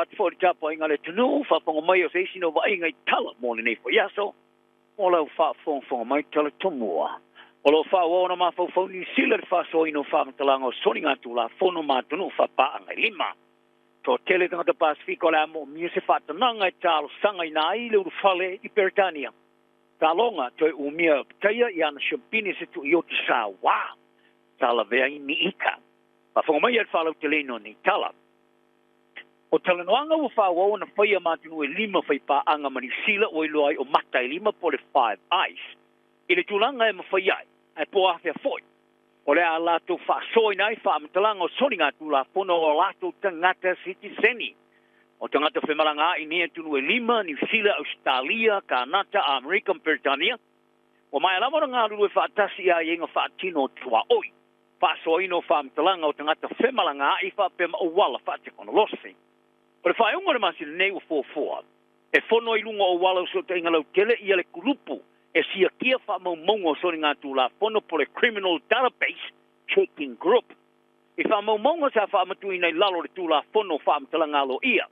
atu foi i le tapuaiga a le atunuu, faafofoga mai o se isi na vaaiga i tala mo lenei foi aso, mo lau faafogafoga mai tala tomua. O lo o faaauau ona mafaufau Niu Sila i le faasoaina o faamatalaga o soligatulafono ma atunuu faapaaga e 5. Toatele tagata Pasefika o le a moomia se faatanaga e talosagaina ai le ulufale i Peretania. Taloga toe umia pataia i ana siopini se tuioti sauā. Sa lavea i ni ika. Faafofoga mai e le faalauteleina o nei tala. O talanoaga ua faaauau ona faia ma atunuu e 5 faipaaga ma Niu Sila ua iloa ai o mata e 5 po o le Five Eyes i le tulaga e mafai ai, ae po o afea foi, o le a latou faasoaina ai faamatalaga o soligatulafono o latou tagata sitiseni. O tagata femalagaai i nei atunuu e 5, Niu Sila, Ausetalia, Kanata, Amerika ma Peretania, ua maea lava ona galulue faatasi i aiaiga faatino o tuaoi, faasoaina o faamatalaga o tagata femalagaai faapea ma auala faatekonolosi. O le faaiuga o le masina nei ua fuafua e fono ai i luga o auala o fesootaiga lautele ia le kulupu e siakia faamaumauga o soligatulafono po o le Criminal Database Checking Group. I faamaumauga sa faamatuina i lalo o le Tulafono o Faamatalaga Aloaia,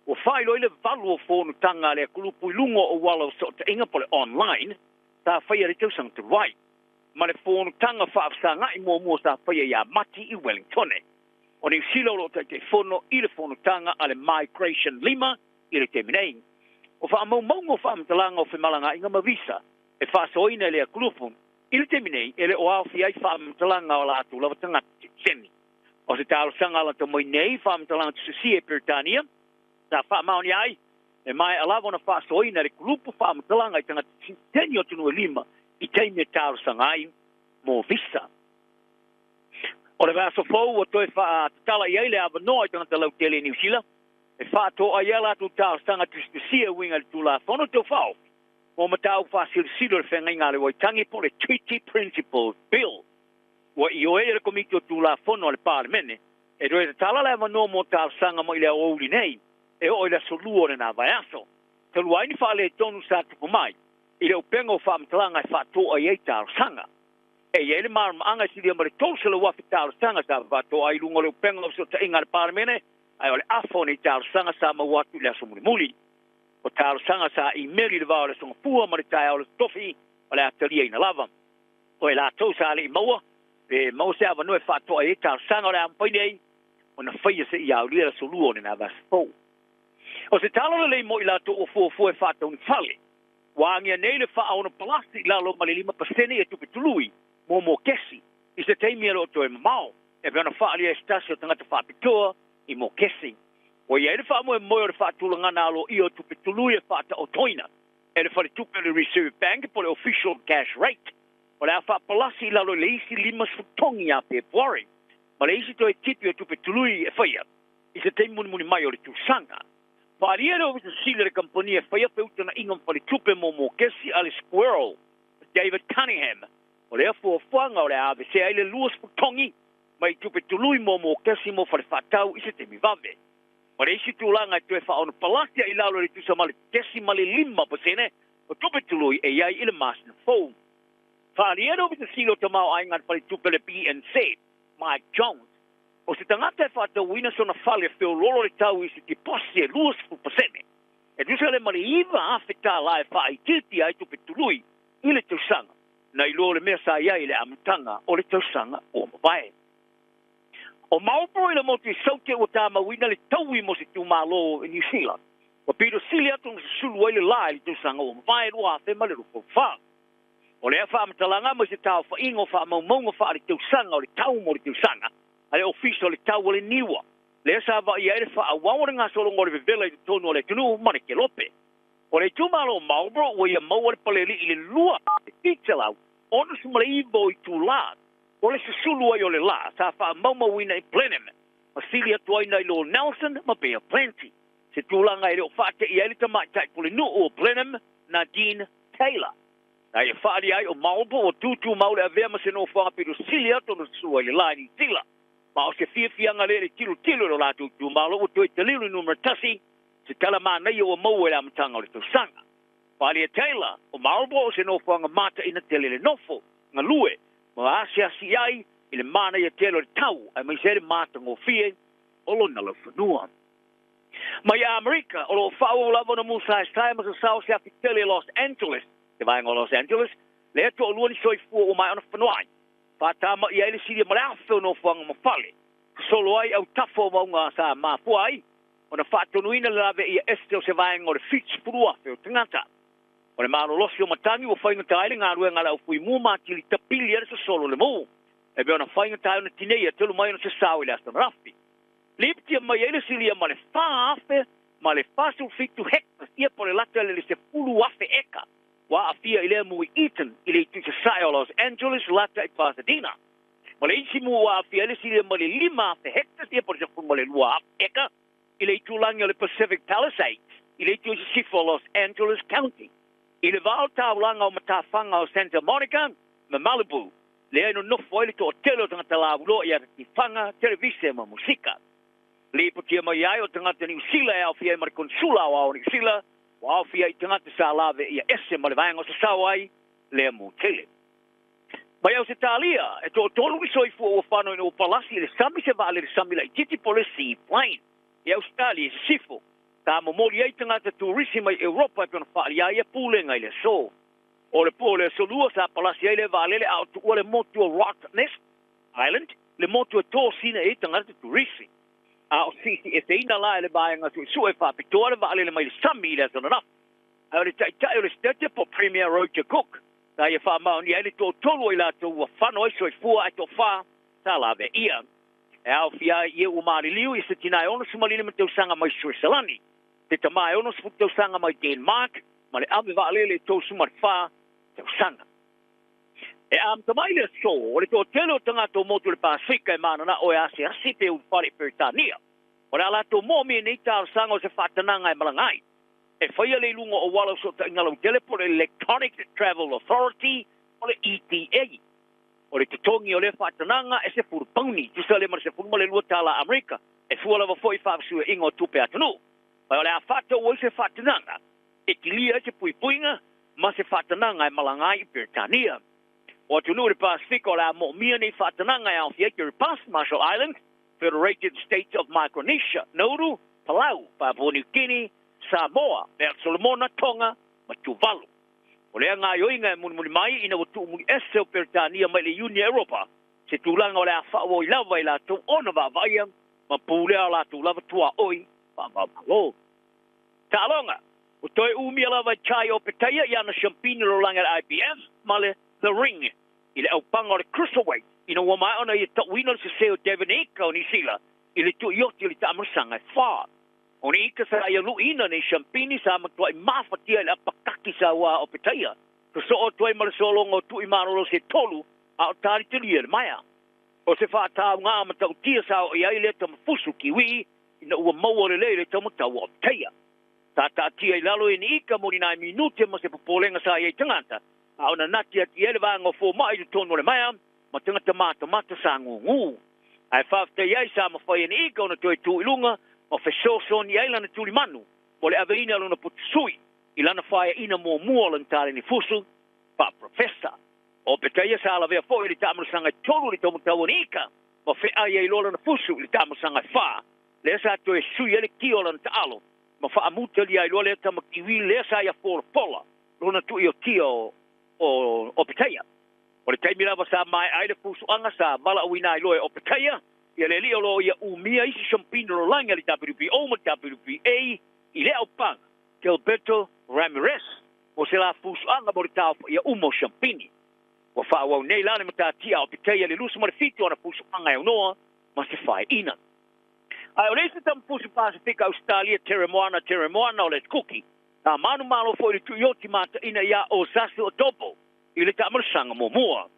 ua faailoa ai le 8 o fonotaga a lea kulupu i luga o auala o fesootaiga po o le online sa faia i le tausaga talu ai, ma le fonotaga faafesagai muamua sa faia ia Mati i Wellingtone. O Niu Sila o lo o taitaifono i le fonotaga a le Migration 5 i le taimi nei. O faamaumauga o faamatalaga o femalagaaiga ma visa e faasoaina e lea kulupu i le taimi nei e le o aofia ai faamatalaga o latou lava tagata sitiseni. O se talosaga alata mai nei faamatalaga tusisia i Peretania sa faamaonia ai e maea lava ona faasoaina e le kulupu faamatalaga i tagata sitiseni o atunuu e 5 i taimi e talosaga ai mo visa. O le vaiaso fou ua toe faatatala i ai le avanoa i tagata lautele i Niu Sila e faatoa ai a latou talosaga tusitusia e uiga i le Tulafono Tau Faaofi mo mataupu faasilasila o le feagaiga a le Waitangi po o le Treaty Principles Bill. Ua ioe e le Komiti o Tulafono a le Palemene e toe tatala le avanoa mo talosaga mai le aoauli nei e oo i le aso 2 o lena vaiaso. Talu ai ni faaletonu sa tupu mai i le upega o faamatalaga e faatoa i ai talosaga. E i ai le malamalamaaga e silia ma le 300,000 talosaga sa faatoa ai i luga o le upega o fesootaiga a le Palemene, ae o le afa o nei talosaga sa maua atu i le aso mulimuli. O talosaga sa imeli i le va o le aso Gafua ma le taeao o le Tofi o le a taliaina lava. O e latou sa le i maua, pe maua se avanoa e faatoa i ai talosaga o le a mafai nei ona faia seia aulia le aso 2 o lena vaiaso fou. O se tala lelei mo i latou ua fuafua e faatauni fale, ua agia nei le faaono palasi i lalo ma le 5% e tupe tului mo mokesi i se taimi e le o toe mamao, e pei ona faaalia e se tasi o tagata faapitoa i mokesi. Ua i ai le faamoemoe o le faatulagana aloaia o tupe tului e faataotoina e le faletupe o le Reserve Bank po o le Official Cash Rate, o le a faapalasi i lalo i le isi 50 togi ia Pepuari, ma le isi toe tipi o tupe tului e faia i se taimi mulimuli mai o le tausaga. Faaalia e le Ofisa Sili o le kamupani e faia feutagaiga ma faletupe mo mokesi a le Squirrel, David Cunningham, o lea fuafuaga o le a avesea ai le 20 togi mai tupe tului mo mokesi mo fale faatau i se taimi vave. Ma le isi tulaga e toe faaono palasi ai i lalo i le tusa ma le 0.5% o tupe tului e i ai i le masina fou. Faaalia e le Ofisa Sili o Tamaoaiga a le Faletupe o le BNZ, Mike Jones, o se tagata e faatauina sona fale feoloolo le tau i se tiposi e 20%, e tusa lea ma le $9,000 e faaitiitia ai tupe tului i le tausaga, nai lo le mea sa i ai i le amataga o le tausaga ua mavae. O Marlborough i le motu i Saute ua tamauina le taui mo se itumalo i Niu Sila, ua pito sili atu ona susulu ai le la i le tausaga ua mavae 2024. O lea faamatalaga mai se taofaiga o faamaumauga faaletausaga o le tau mo le tausaga a le Ofisa o le Tau o le Niua, lea sa vaaia ai le faaauau o le gasologa o le vevela i totonu o le atunuu ma le kelope. O le itumalo o Marlborough ua ia maua le paleli'i i le 2,769 o itulā o le susulu ai o le la sa faamaumauina i Blenheim ma sili atu ai nai lo Nelson ma Bay of Plenty, se tulaga e le o faateia ai le tamaitai pulenuu o Blenheim, Nadine Taylor. Na ia faaalia ai o Marlborough ua tutumau le avea ma se nofoaga pito sili atu ona susulu ai le la i Niu Sila. Ma o se fiafiaga lea i le tilotilo i lo latou itumalo ua toe taliu i le numera 1, se tala manaia ua maua i le amataga o le tausaga. Faaalia Taylor, o Marlborough o se nofoaga mataina tele le nofo, galue, ma asiasi ai i le manaia tele o le tau aemaise ai le matagofie o lona laufanua. Mai Amerika, o lo o faaauau lava ona musaesae ma sasao se afi tele i Los Angeles, te vaega o Los Angeles, lea e toalua ni soifua ua maea ona fanoai, faatamaia ai le silia ma le 1,000 o nofoaga ma fale, sosolo ai autafa o mauga sa mafua ai ona faatonuina le laveia ese o se vaega o le 70,000 o tagata. O le malolosi o matagi ua faigata ai le galuega a le aufuimu ma atili tapili ai le sosolo o le mu, e pei ona faigata ai ona tineia talu mai ona sasao i le aso ananafi. Lipotia mai ai le silia ma le 4,000 ma le 47 hectares, ia po o le lata i le 10,000 eka, ua aafia i lea mu i Eaton i le itu i sasae o Los Angeles lata i Pasadena. Ma le isi mu ua aafia ai le silia ma le 5,000 hectares, ia po o le 12,000 eka, i le itulagi o le Pacific Palisades i le itu i sisifo o Los Angeles County. I le va o taulaga o matafaga o Santa Monica ma Malibu, lea e nonofo ai le toatele o tagata lauiloa i atatifaga, televise ma musika. Lipotia mai ai o tagata Niu Sila e aofia ai ma le Konsula Aoao o Niu Sila, ua aofia ai tagata sa lave ia ese ma le vaega o sasao ai lea mu tele. Mai Ausetalia, e toatolu ni soifua ua fano ina ua palasi i le sami se vaalele sami laitiiti po o le Seaplane. I Ausetalia i sisifo, sa momoli ai tagata turisi mai Europa e pei ona faaalia ai ia pulega i le aso. O le po o le aso Lua sa palasi ai le vaalele a o tuua le motu o Rottnest Island, le motu e tosina i ai tagata turisi. A o siisieseina la e le vaega suesue faapitoa le vaalele mai le sami i le aso ananafi. Ae o le taitai o le State po o Premier Roger Cook, sa ia faamaonia ai le toatolu o i latou ua fano ai soifua ae toafa sa laveia. E aofia ai i e ua maliliu i se tina e 65 tausaga mai Sueselani, se tama e 60 tausaga mai Denmark, ma le ave vaalele e 34 tausaga. E amata mai le aso, o le toatele o tagata o motu o le Pasefika e mananao e asiasi pe ulufale i Peretania. O le a latou moomia nei talosaga o se faatanaga e malaga ai. E faia le i luga o auala o fesootaiga lautele po o le Electronic Travel Authority po o le ETA. O le totogi o lea faatanaga e 10 pauni, tusa lea ma le $12 tala Amerika, e fua lava foi i faafesuiaiga o tupe a atunuu. Ma o le a faatau ai se faatanaga e kilia ai se puipuiga ma se faatanaga e malaga ai i Peretania. O atunuu i le Pasefika o le a moomia nei faatanaga e aofia ai Kiribati, Marshall Islands, Federated States of Micronesia, Nauru, Palau, Papua New Guinea, Samoa, Mea Solomona, Tonga ma Tuvalu. O lea gaoioiga e mulimuli mai ina ua tuumuli ese o Peretania mai le Iuni a Europa, se tulaga o le a faaauau ai lava i latou ona vaavaaia ma pulea o latou lava tuaoi faava-o-Malo. Taaloga, Ua toe umia lava e Jai Opetaia i ana siampini lolagi a le IBF ma le The Ring i le aupaga o le Cruiserweight ina ua maea ona ia tauina le sese o Devin Ika o Niu Sila i le tuioti o le taamalosaga e fa. O ni ika sa ia luiina nei siampini sa matuai mafatia i le apakaki sa ua Opetaia, sosoo atu ai ma le sologa o tui malolo se tolu a o talitalia le maea. O se faatauga matautia sa oo i ai lea tamafusu Kiwi ina ua maua lelei le taumatau o Opetaia. Sa taatia i lalo e ni ika mo ni nai minute ma se popolega sa i ai tagata, a o nanati atu i ai le vaega o fomai i totonu o le maea ma tagata matamata sa gūgū. Ae faafetai ai sa mafai e ni ika ona toe tū i luga ma fesoasoani ai lana tulimanu mo le aveina o lona potusui i lana faeaina muamua o lana taleni fusu faa-professor. O Opetaia sa lavea foi i le taamalosaga e tolu i le taumatau o ni ika ma feai ai loa lana fusu i le taamalosaga e fa, lea sa toe sui ai le kia o lana taalo ma faamutalia ai loa lea tama Kiwi lea sa ia folafola lona tuiotia o Opetaia. O le taimi lava sa maea ai le fusuaga sa valaauina ai loa e Opetaia ia le alii o lo o ia umia isi siampini lolagi a le WBO ma le WBA i le aupaga Gilberto Ramirez mo se la fusuaga mo le taofaia uma o siampini. Ua faaauau nei la le matatia a Opetaia i le 27 o ana fusuaga e aunoa ma se faeina. Ae o le isi tamafusu Pasefika Ausetalia Teremoana Teremoana o le Kuki, sa manumalo foi i le tuioti mataina iā Osasu Otobo i le taamalosaga muamua.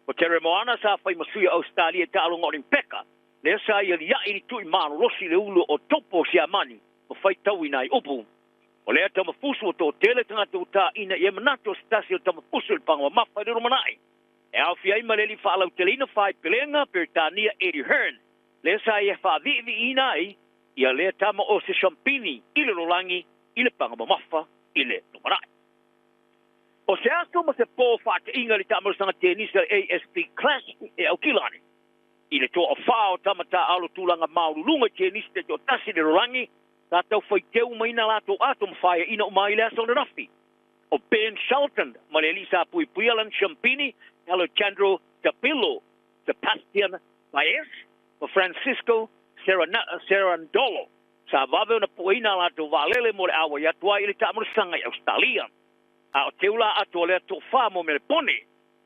O Teremoana sa fai ma sui o Ausetalia i taaloga Olimpeka, lea sa ia lia'i le tui malolosi i le ulu o Otobo o Siamani ma faitauina ai upu. O lea tamafusu ua toatele tagata ua taina i ai manatu o se tasi o tamafusu i le paga mamafa i le lumanai. E aofia ai ma le alii faalauteleina faaipelega Peretania Eddie Hearn, lea sa ia faaviiviiina ai ia lea tama o se siampini i le lolagi i le paga mamafa i le lumanai. O se aso ma se po faataiga i le taamalosaga tenisi a le ASB Classic e Aukilani i le toafa o tama taaalo tulaga maualuluga i tenisi taitoatasi i le lolagi, Sa taufaiteu umaina a latou ato ma faeaina uma ai i le aso ananafi. O Ben Shelton ma le alii sa puipuia lana siampini, Alejandro Tabilo, Sebastian Baez ma Francisco Cerundolo sa vave ona pueina a latou vaalele mo le auai atu ai i le taamulasaga i Ausetalia. A o teu la atu o lea toafa mo Melepone,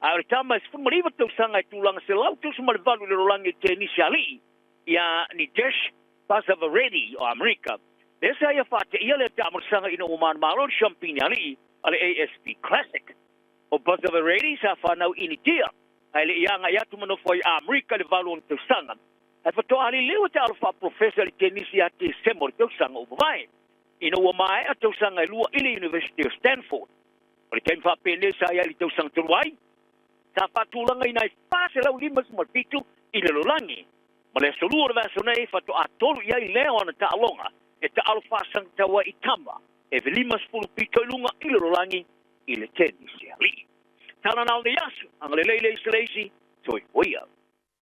a o le tama e 19 tausaga e tulaga 118 i le lolagi i tenisi alii ia Nidesh Basavareddy o Amerika. Lea sa ia faateia lea taamulasaga ina ua manumalo le siampini alii a le ASB Classic. O Basavareddy sa fanau i Initia, ae le i agai atu ma nofo ai Amerika i le 8 ona tausaga. Ae faatoa liliu e taalo faaprofesa i le tenisi ia Tesema o le tausaga ua mavae, ina ua maea tausaga e 2 i le University o Stanford. O le taimi faapenei sa i ai i le tausaga talu ai, sa faatulagaina ai 457 i le lolagi. Ma le aso 2 o le vaiaso nei, faatoa 3 i ai lea o ana taaloga e taalo faasagatau ai i tama e 50 pito i luga i le lolagi i le tenisi alii. Tala na o lenei aso, agalelei le isi le isi, soifua ia.